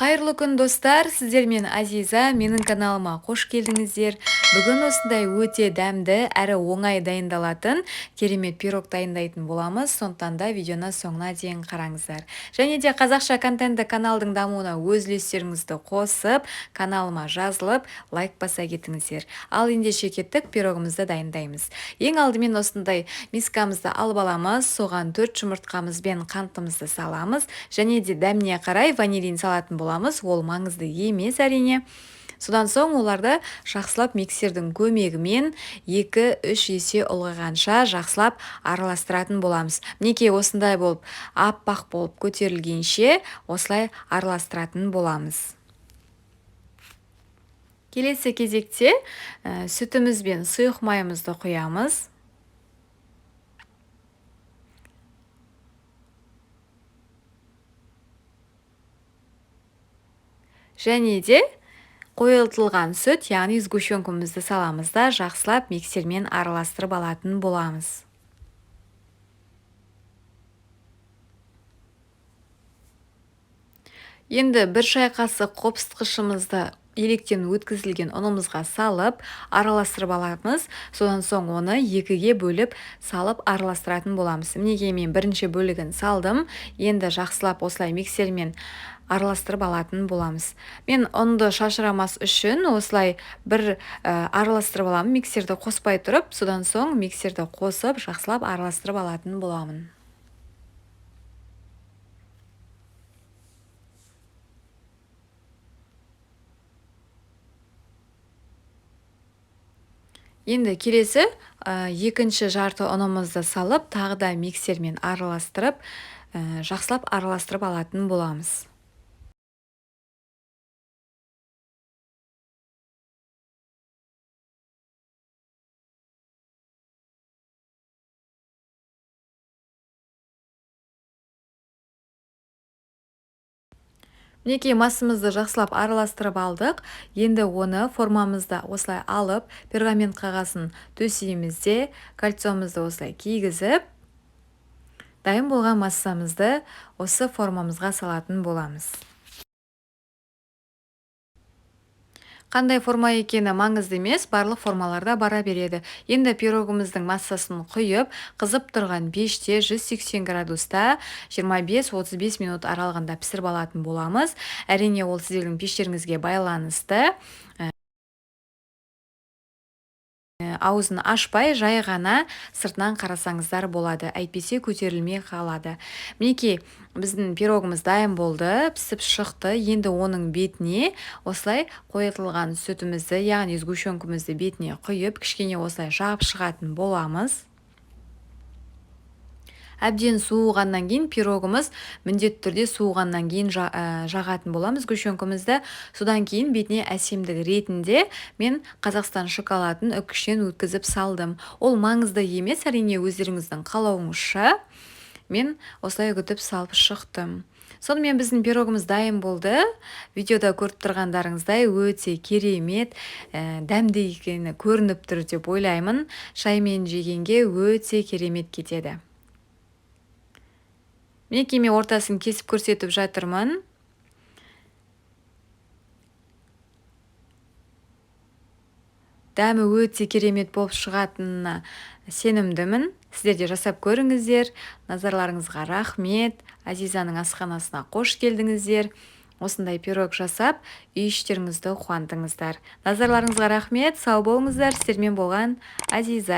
Қайырлы күн, достар! Сіздермен Азиза, менің каналыма қош келдіңіздер. Бүгін осындай өте дәмді әрі оңай дайындалатын керемет пирог дайындайтын боламыз. Сондықтан да видеоны соңына дейін қараңыздар. Және де қазақша контентті каналдың дамуына өз үлестеріңізді қосып, каналыма жазылып, лайк баса кетіңіздер. Ал ендеше кеттік, пирогымызды дайындаймыз. Ең алдымен осындай мискамызды алып аламыз, соған 4 жұмыртқамыз бен қантымызды саламыз және де дәміне қарай ванилин салатын боламыз, ол маңызды емес әрине. Содан соң оларды жақсылап миксердің көмегімен 2-3 есе ұлғайғанша жақсылап араластыратын боламыз. Мінекей осындай болып аппақ болып көтерілгенше осылай араластыратын боламыз. Келесі кезекте сүтіміз бен сұйық майымызды құямыз. Және де қойылтылған сүт, яғни сгущенкамызды саламыз да жақсылап миксермен араластырып алатын боламыз. Енді бір шай қасық қопсытқышымызды електен өткізілген ұнымызға салып, араластырып аламыз. Содан соң оны екіге бөліп салып араластыратын боламыз. Мінекей мен бірінші бөлігін салдым. Енді жақсылап осылай миксермен араластырып алатын боламыз. Мен ұнды шашырамас үшін осылай бір араластырып аламын, миксерді қоспай тұрып, содан соң миксерді қосып жақсылап араластырып алатын боламын. Енді келесі екінші жарты ұнымызды салып, тағы да миксермен араластырып, жақсылап араластырып алатын боламыз. Мінекей массамызды жақсылап араластырып алдық. Енді оны формамызды осылай алып, пергамент қағазын төсейміз де, кольцомызды осылай кигізіп, дайын болған массамызды осы формамызға салатын боламыз. Қандай форма екені маңызды емес, барлық формаларда бара береді. Енді пирогымыздың массасын құйып, қызып тұрған пеште 180 градуста 25-35 минут аралығында пісіріп алатын боламыз. Әрине ол сіздердің пештеріңізге байланысты. Аузын ашпай, жай ғана сыртынан қарасаңыздар болады, әйтпесе көтерілмей қалады. Мінекей біздің пирогымыз дайын болды, пісіп шықты. Енді оның бетіне осылай қойытылған сүтімізді, яғни сгущенкамызды бетіне құйып, кішкене осылай жағып шығатын боламыз. Әбден суығаннан кейін пирогымыз міндетті түрде суығаннан кейін жағатын боламыз сгущенкамызды. Содан кейін бетіне әсемдік ретінде мен Қазақстан шоколадын үкіштен өткізіп салдым. Ол маңызды емес, әрине өздеріңіздің қалауыңызша. Мен осылай үгітіп салып шықтым. Сонымен біздің пирогымыз дайын болды. Видеода көріп тұрғандарыңыздай өте керемет, дәмді екені көрініп тұр деп ойлаймын. Шаймен жегенге өте керемет кетеді. Мінекей мен ортасын кесіп көрсетіп жатырмын. Дәмі өте керемет болып шығатынына сенімдімін. Сіздер де жасап көріңіздер. Назарларыңызға рахмет. Азизаның асханасына қош келдіңіздер. Осындай пирог жасап, үй іштеріңізді қуантыңыздар. Назарларыңызға рахмет. Сау болыңыздар. Сіздермен болған Азиза.